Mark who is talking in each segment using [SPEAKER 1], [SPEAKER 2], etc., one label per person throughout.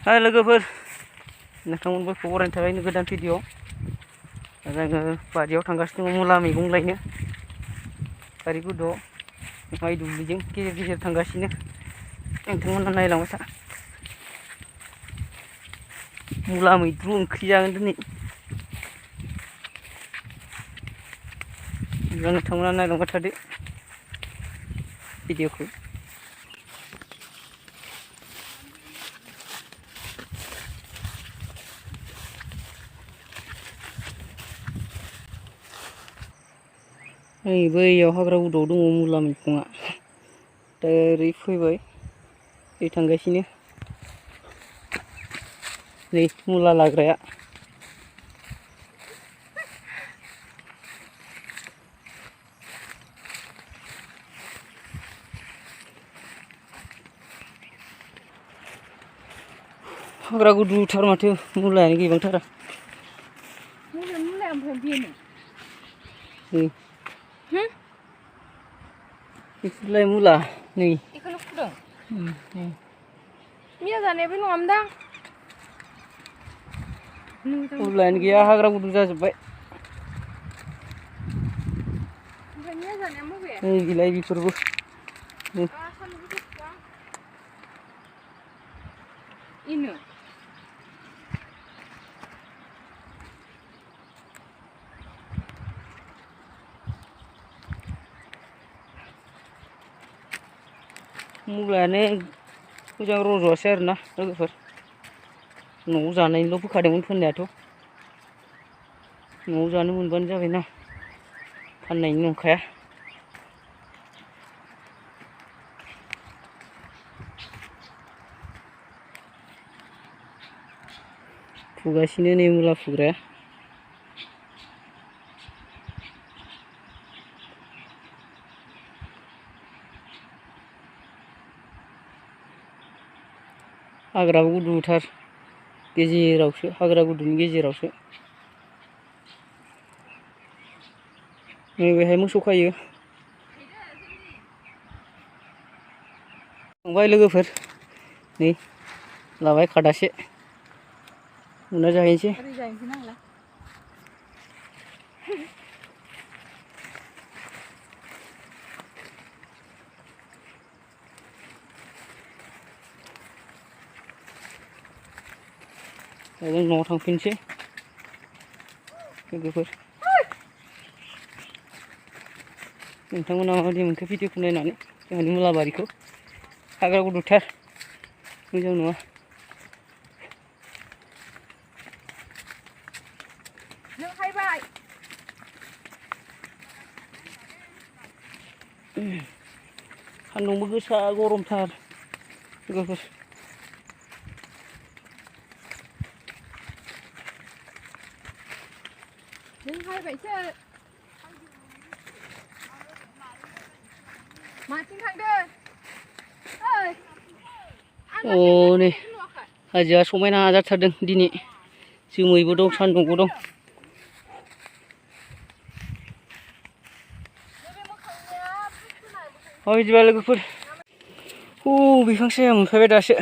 [SPEAKER 1] Hai लोगोफोर नोंथांमोनबो खबर होनो थाखाय गोदान भिडिअ जोङो बारियाव थांगासिनो दङ मुला मैगं लायनो बारि गुदुआव माइ दुब्लिजों गेजेर गेजेर थांगासिनो नोंथांमोना नायलांबाय था मुला मैद्रु ओंख्रि जागोन दिनै नोंथांमोना नायलांबाय थादो भिडिअखौ नै बैयाव हाग्रा गुदुआव दङ मुला मैगङा दा ओरै फैबाय ओरै थांगासिनो नै मुला लाग्राया हाग्रा गुदुथार माथो मुलायानो गैबांथारा
[SPEAKER 2] मुलाया ओमफ्राय बेनो
[SPEAKER 1] नै बेफोरलाय मुला नै
[SPEAKER 2] बेखौनो फुदों मिया जानायबो नङामोनदां
[SPEAKER 1] मुलायानो गैया हाग्रा गुदु जाजोब्बाय
[SPEAKER 2] ओमफ्राय मिया जानाया मबे
[SPEAKER 1] नै गैलाय बेफोरबो
[SPEAKER 2] इनो
[SPEAKER 1] मुलायानो मोजां रज'आसै आरोना लोगोफोर न'आव जानायनिल' फोखादोंमोन फोनायाथ' न'आव जानो मोनबानो जाबायना फाननायनि नंखाया फुगासिनो नै मुला फुग्राया हाग्रा गुदुथार गेजेरावसो हाग्रा गुदुनि गेजेरावसो नैबेहाय मोसौ खायो थांबाय लोगोफोर नै लाबाय खादासे उनाव जाहैनोसै जों न'आव थांफिनसै लोगोफोर नोंथांमोना माबायदि मोनखो भिडिअखौ नायनानै जोंहानि मुला बारिखौ हाग्रा गुदुथार मोजां नङा
[SPEAKER 2] जों हायबाय
[SPEAKER 1] सान्दुंबो गोसा गरमथार लोगोफोर
[SPEAKER 2] जों हायबायसो माथिं थांदों
[SPEAKER 1] नै हाजोआ समायना जाथारदों दिनै जोमैबो दं सान्दुंबो दं बिदिबा लोगोफोर बिफां साया मोनफैबाय दासो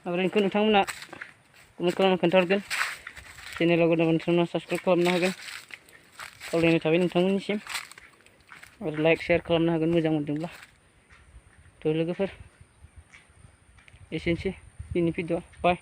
[SPEAKER 1] ओमफ्राय नोंथांमोना कमेन्ट खालामना खोन्थाहरगोन चेनेलाव गोदान नोंथांमोना साबस्क्राइब खालामनो हागोन खावलायनाय थाबाय नोंथांमोननिसिम आरो लाइक शेयार खालामनो हागोन मोजां मोनदोंब्ला थ' लोगोफोर एसेनोसै दिनैनि भिडिअ बाय